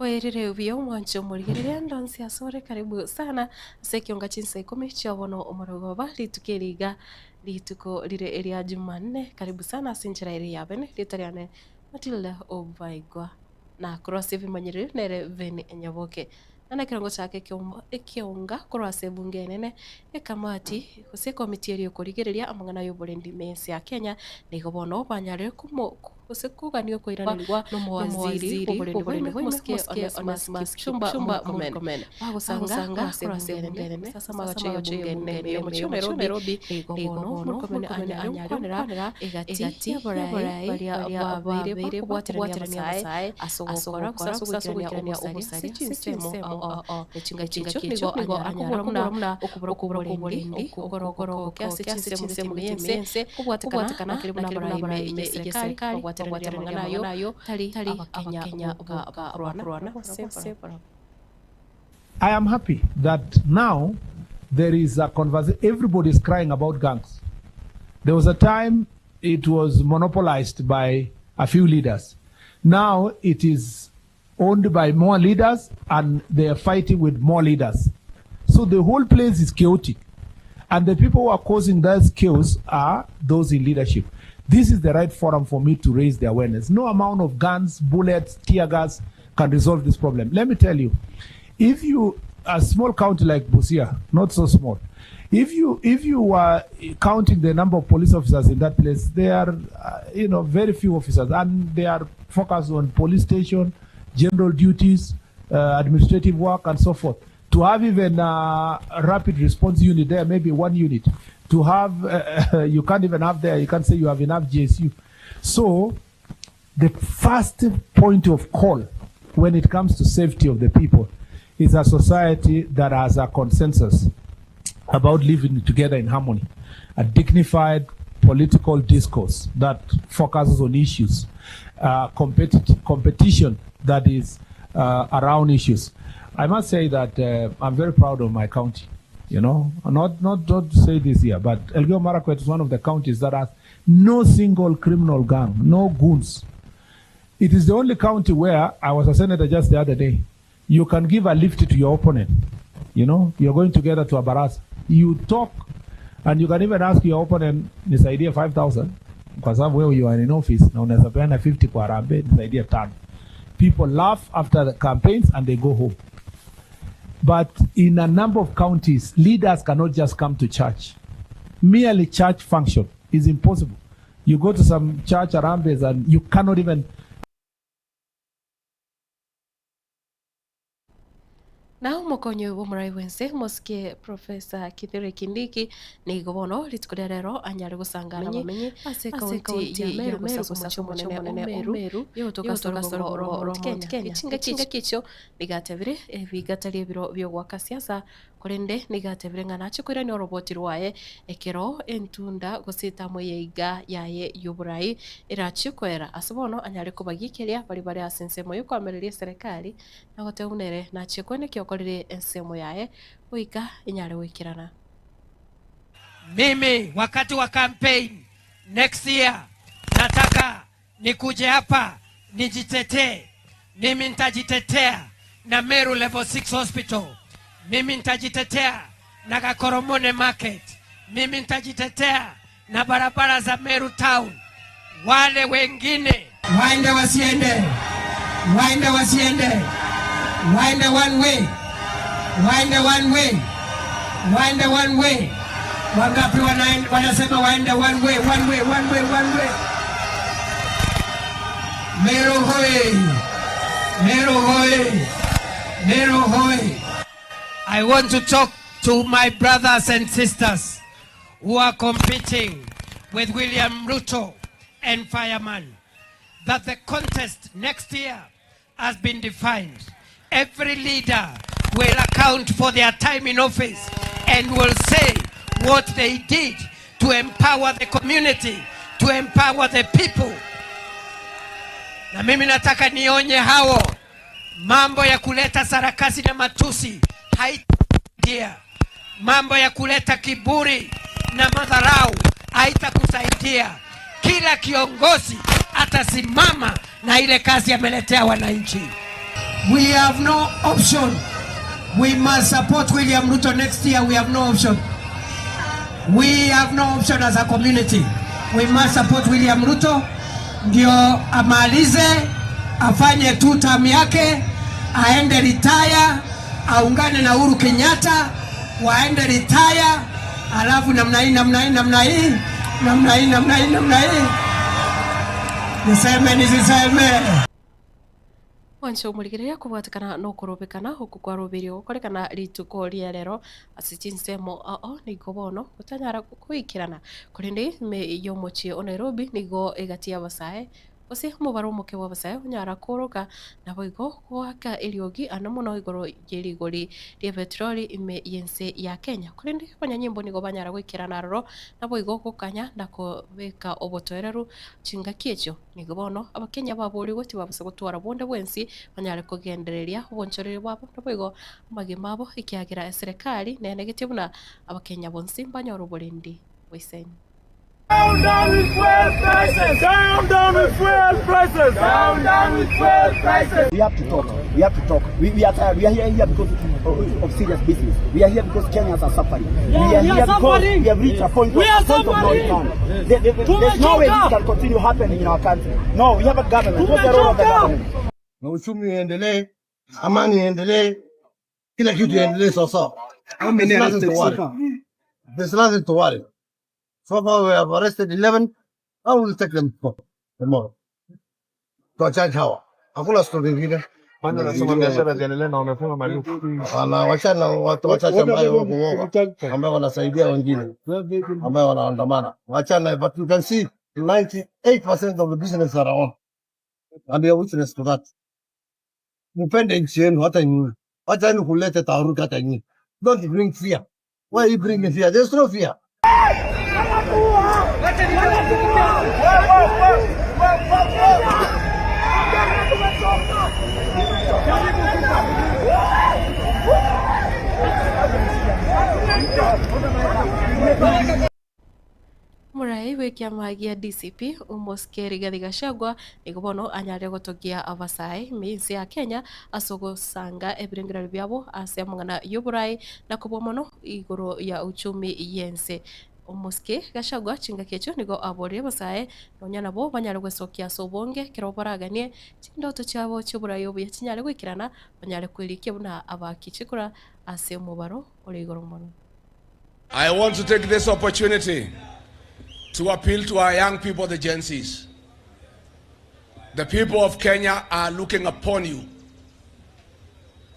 Bwairire buya omwanche omorigereria ndonsi asore karibu sana ase ekionga chinsa ikomi chia bono omorogoba rituko eri iga rituko rire eria Jumanne karibu sana ase enchera ere ya bene rieta riane Matilda Obaigwa na korwa ase ebimanyererio nere Ben Nyaboke. Na nekerongo chake ekionga korwa ase ebunge enene ekamati gose ekomiti eria ekorigereria amang'ana y'oborendi ime y'ense ya Kenya nigo bono banyarire komo gose kogania okoiranerigwa n'omowaziri bw'oborendi bwa ime Mosike Onesmus Kipchumba Murkomen bagosanga korwa ase ebunge enene ase amagacho y'ebunge enene y'omochie o Nairobi nigo bono Murkomen anyare gokwanera egati y'abarai baria babeire bakobwaterania abasae ase ogokora gose ase goikerania obosaria ase chinsemo ao ao ne chingaki echio nigo anyara kobora buna okobora kw'oborendi okogorogoke ase chinsemo gete ime y'ense kobwatekana nakeri buna abarai ime y'eserekari babwateranire amang'ana ayio tari abakenya boka bakorwana gose barabwo. I am happy that now there is a conversation, everybody is crying about gangs. There was a time it was monopolized by a few leaders. Now it is owned by more leaders and they are fighting with more leaders. So the whole place is chaotic. And the people who are causing that chaos are those in leadership. This is the right forum for me to raise the awareness. No amount of guns, bullets, tear gas can resolve this problem. Let me tell you, if you, a small county like Busia, not so small, if you if you are counting the number of police officers in that place, there are uh, you know very few officers, and they are focused on police station, general duties, uh, administrative work, and so forth. To have even a rapid response unit there, maybe one unit. To have uh, you can't even have there. You can't say you have enough GSU. So the first point of call when it comes to safety of the people is a society that has a consensus about living together in harmony, a dignified political discourse that focuses on issues, uh, competition that is uh, around issues. I must say that uh, I'm very proud of my county. You know, not not not to say this here, but Elgeyo Marakwet is one of the counties that has no single criminal gang, no goons. It is the only county where I was a senator just the other day. You can give a lift to your opponent. You know, you're going together to a baraza. You talk, and you can even ask your opponent, nisaidie 5,000 kwa sababu wewe you are in office na unaweza peana 50 kwa harambee, nisaidie tano. People laugh after the campaigns and they go home. But in a number of counties, leaders cannot just come to church. Merely church function is impossible. You go to some church harambees and you cannot even Na omokonyi bw'omorai bw'ense omosike Professor Kithure Kindiki nigo bono rituko ria rero anyare gosangana abamenyi ase ekaunti ya Meru gose ase omochie omonene o Meru yogotoka ase orogongo rwa Mount Kenya. Chingaki echio nigo atebire ebigatari ebiro biogoaka siasa Korende nigo atebire ng'a nache koirania oroboti rwaye ekero entunda gose etamu eyeiga yaye y'oborai erachie koera, ase bono anyare kobagiikeria baria bare ase ensemo y'okoamereria eserekari, na goteba buna ere nachie koenekia okorire ensemo yaye goika enyare goikerana. Mimi wakati wa campaign next year nataka nikuje hapa nijitetee. Mimi nitajitetea na Meru Level 6 Hospital. Mimi nitajitetea na Gakoromone Market. Mimi nitajitetea na barabara za Meru Town. Wale wengine waende wasiende, waende wasiende, waende one way, waende one way, waende one way. Wangapi wanasema waende one way, one way, one way, one way? Meru hoi! Meru hoi! Meru hoi! I want to talk to my brothers and sisters who are competing with William Ruto and Fireman that the contest next year has been defined. Every leader will account for their time in office and will say what they did to empower the community, to empower the people. Na mimi nataka nionye hao mambo ya kuleta sarakasi na matusi haitasaidia. Mambo ya kuleta kiburi na madharau haitakusaidia. Kila kiongozi atasimama na ile kazi ameletea wananchi. We have no option. We must support William Ruto next year. We have no option. We have no option as a community. We must support William Ruto ndio amalize, afanye two term yake, aende retire, aungane na Uhuru Kenyatta, waende retire, alafu namna hii namna hii namna hii namna hii namna hii namna hii, niseme nisiseme? Mwanche omorigereria kobwatekana nokorobekana oko kwarobeire gokorekana rituko ria rero ase chinsemo ao nigo bono gotanyara goikerana korende ime y'omochie o Nairobi nigo egati y'abasae gose omobaro omoke bw'abasae onyara kooroka naboigo goaka eriogi ande mono igoro ye rigori ria petroli ime y'ense ya Kenya. Korende abanyanyimbo nigo banyara goikerana aroro naboigo gokanya na kobeka obotoereru chingaki echio. Nigo bono Abakenya baborigwe tibabasa gotwara bonde bwensi banyare kogendereria obonchoreri bwabo naboigo amagima abo ekiagera eserekari nenegetie buna Abakenya bonsi mbanyore oborendi bwaisaine. Down, down with fuel prices! Down, down with fuel prices! Down, down with fuel prices! We have to talk. We have to talk. We are tired. We are here because of serious business. We are here because Kenyans are suffering. Yeah, we are we are here because suffering. we have reached a point, We are point of no suffering. return. There's no way this can continue happening in our country. No, we have a government. What's the role of the Tumechoka. government? Na uchumi uendelee, amani iendelee, kila kitu iendelee sawasawa. There's nothing to worry. There's nothing to worry. So far we have arrested 11. I will take them to court tomorrow. Tuwacharge hawa. Hakuna story ingine. Kwani wanasema biashara ziendelee na wamefunga maduka. Wana wachana watu wachache ambayo wako woga, ambayo wanasaidia wengine, ambayo wanaandamana. Wachana, but you can see 98% of the business are on. And we are witness to that. Mpende nchi yenu hata nyinyi. Wacha yenu kulete taharuki hata nyinyi. Don't bring fear. Why are you bringing fear? There's no fear. Omorai bw'ekiama gia DCP Omosike Rigathi Gachagua nigo bono anyare gotogia abasae ime y'ense ya Kenya ase ogosanga ebirengererio biabo ase amang'ana y'oborai na kobua mono igoro ya uchumi y'ense. Omosike Gachagua chingaki echio nigo aborire abasae nonya nabo banyare gwesokia ase obonge ekero baraganie chindoto chiabo chi'oborai obuya chinyare goikerana banyare kwerikia buna abaki chikura ase omobaro ore igoro mono. I want to take this opportunity to appeal to our young people, the Gen Zs. The people of Kenya are looking upon you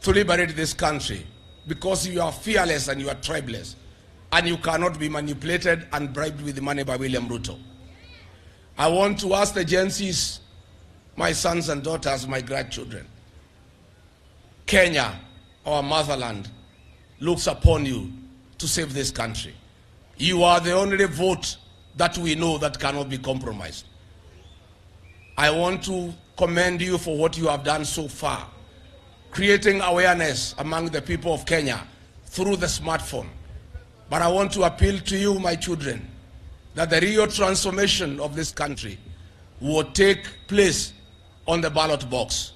to liberate this country because you are fearless and you are tribeless and you cannot be manipulated and bribed with money by William Ruto. I want to ask the Gen Zs, my sons and daughters, my grandchildren, Kenya, our motherland, looks upon you to save this country. You are the only vote that we know that cannot be compromised. I want to commend you for what you have done so far, creating awareness among the people of Kenya through the smartphone. But I want to appeal to you, my children, that the real transformation of this country will take place on the ballot box.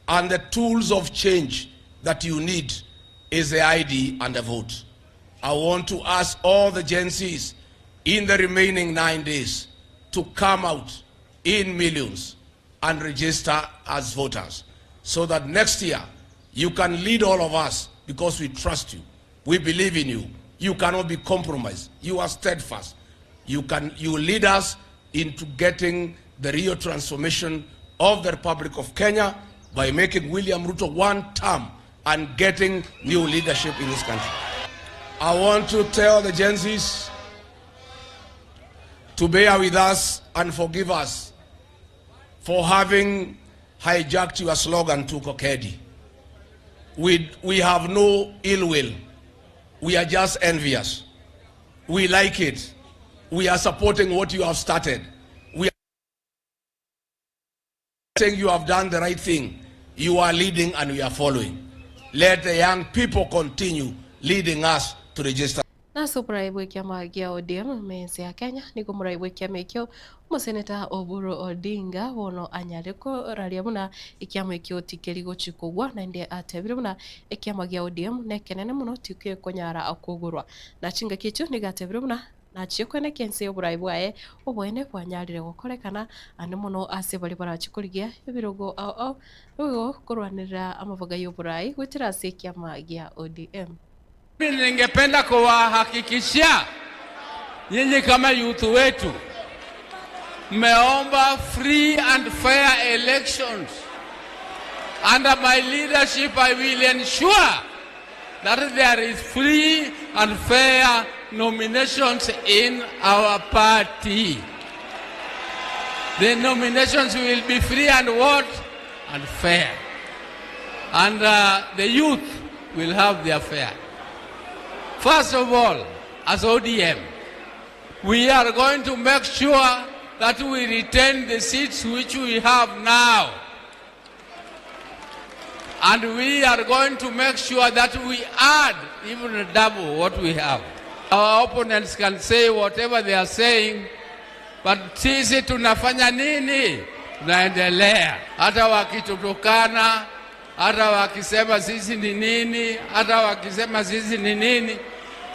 And the tools of change that you need is the ID and the vote. I want to ask all the Gen Zs in the remaining 9 days to come out in millions and register as voters so that next year you can lead all of us because we trust you. We believe in you. You cannot be compromised. You are steadfast. You lead us into getting the real transformation of the Republic of Kenya by making William Ruto one term and getting new leadership in this country. I want to tell the Gen Zs to bear with us and forgive us for having hijacked your slogan to Kokedi. We have no ill will. We are just envious. We like it. We are supporting what you have started. We are saying you have done the right thing. You are leading and we are following. Let the young people continue leading us to register. Nase oborai bw'ekiama gia ODM ime ense ya Kenya, nigo omorai bw'ekiama ekio Omoseneta Oburu Odinga bono anyare koraria buna ekiama ekio tikeri gochi kogwa naende atebire buna ekiama gia ODM nekenene mono tikekonyara kogorwa. Na chingaki echio nigo atebire buna nachie koenekia ense y'oborai bwaye oboene bwanyarire gokorekana ande mono ase baria barache korigia ebirogo ao ao nigo korwanerera amabaga y'oborai goetera ase ekiama gia ODM. Mimi ningependa kuwahakikishia nyinyi kama youth wetu mmeomba free and fair elections. Under my leadership I will ensure that there is free and fair nominations in our party. The nominations will be free and what? And fair. And uh, the youth will have their fair. First of all, as ODM, we are going to make sure that we retain the seats which we have now. And we are going to make sure that we add even double what we have. Our opponents can say whatever they are saying, but sisi tunafanya nini? Tunaendelea. Hata wakitutukana, hata wakisema sisi ni nini, hata wakisema sisi ni nini,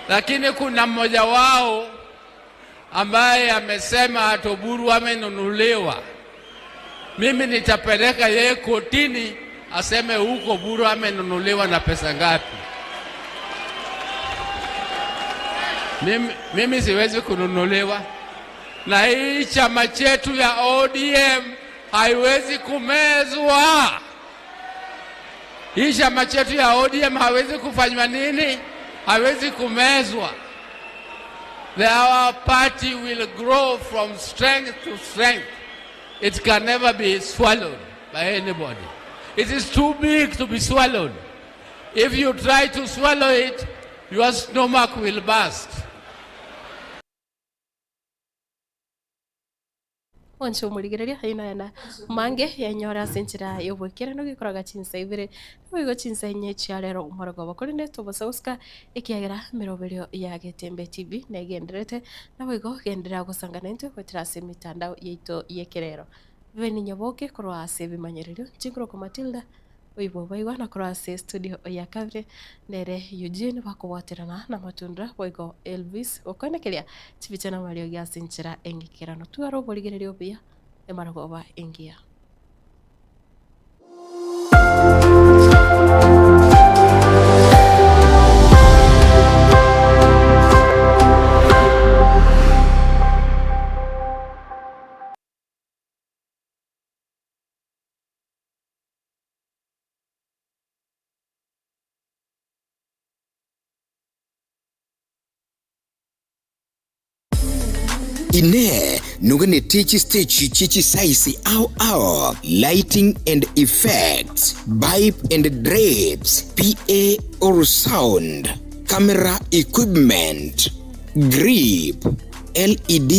lakini kuna mmoja wao ambaye amesema ati Oburu amenunuliwa. Mimi nitapeleka yeye kotini aseme huko Oburu amenunuliwa na pesa ngapi. Mimi, mimi siwezi kununuliwa na hii chama chetu ya ODM haiwezi kumezwa. Hii chama chetu ya ODM hawezi kufanywa nini? Hawezi kumezwa. The, our party will grow from strength to strength. It can never be swallowed by anybody. It is too big to be swallowed. If you try to swallow it, your stomach will burst. Onche omorigereria aye naye mange yenyore ase enchera y'oboikeranu gekoraga chinsa ibere, naboigo chinsa inye chia rero omorogoba. Korende tobosa gosika ekiagera emeroberio ya Getembe TV negendererete, naboigo genderera gosanga naintwe goetera ase emetandao yaito y'ekerero. Beni Nyaboke korwa ase ebimanyererio, Chinkoroko Matilda, Oibo baigwa na korwa ase estudio ya kabere nere Eugene bakobwaterana na Matundra boigo Elvis gokoenekeria chibicha na amariogi ase enchera eng'ikeranu. Tware oborigereria obuya emarogoba engiya. Inee! Noganetie chistage chie chisaisi ao ao, lighting and effects, pipe and drapes, PA or sound, camera equipment, grip, LED.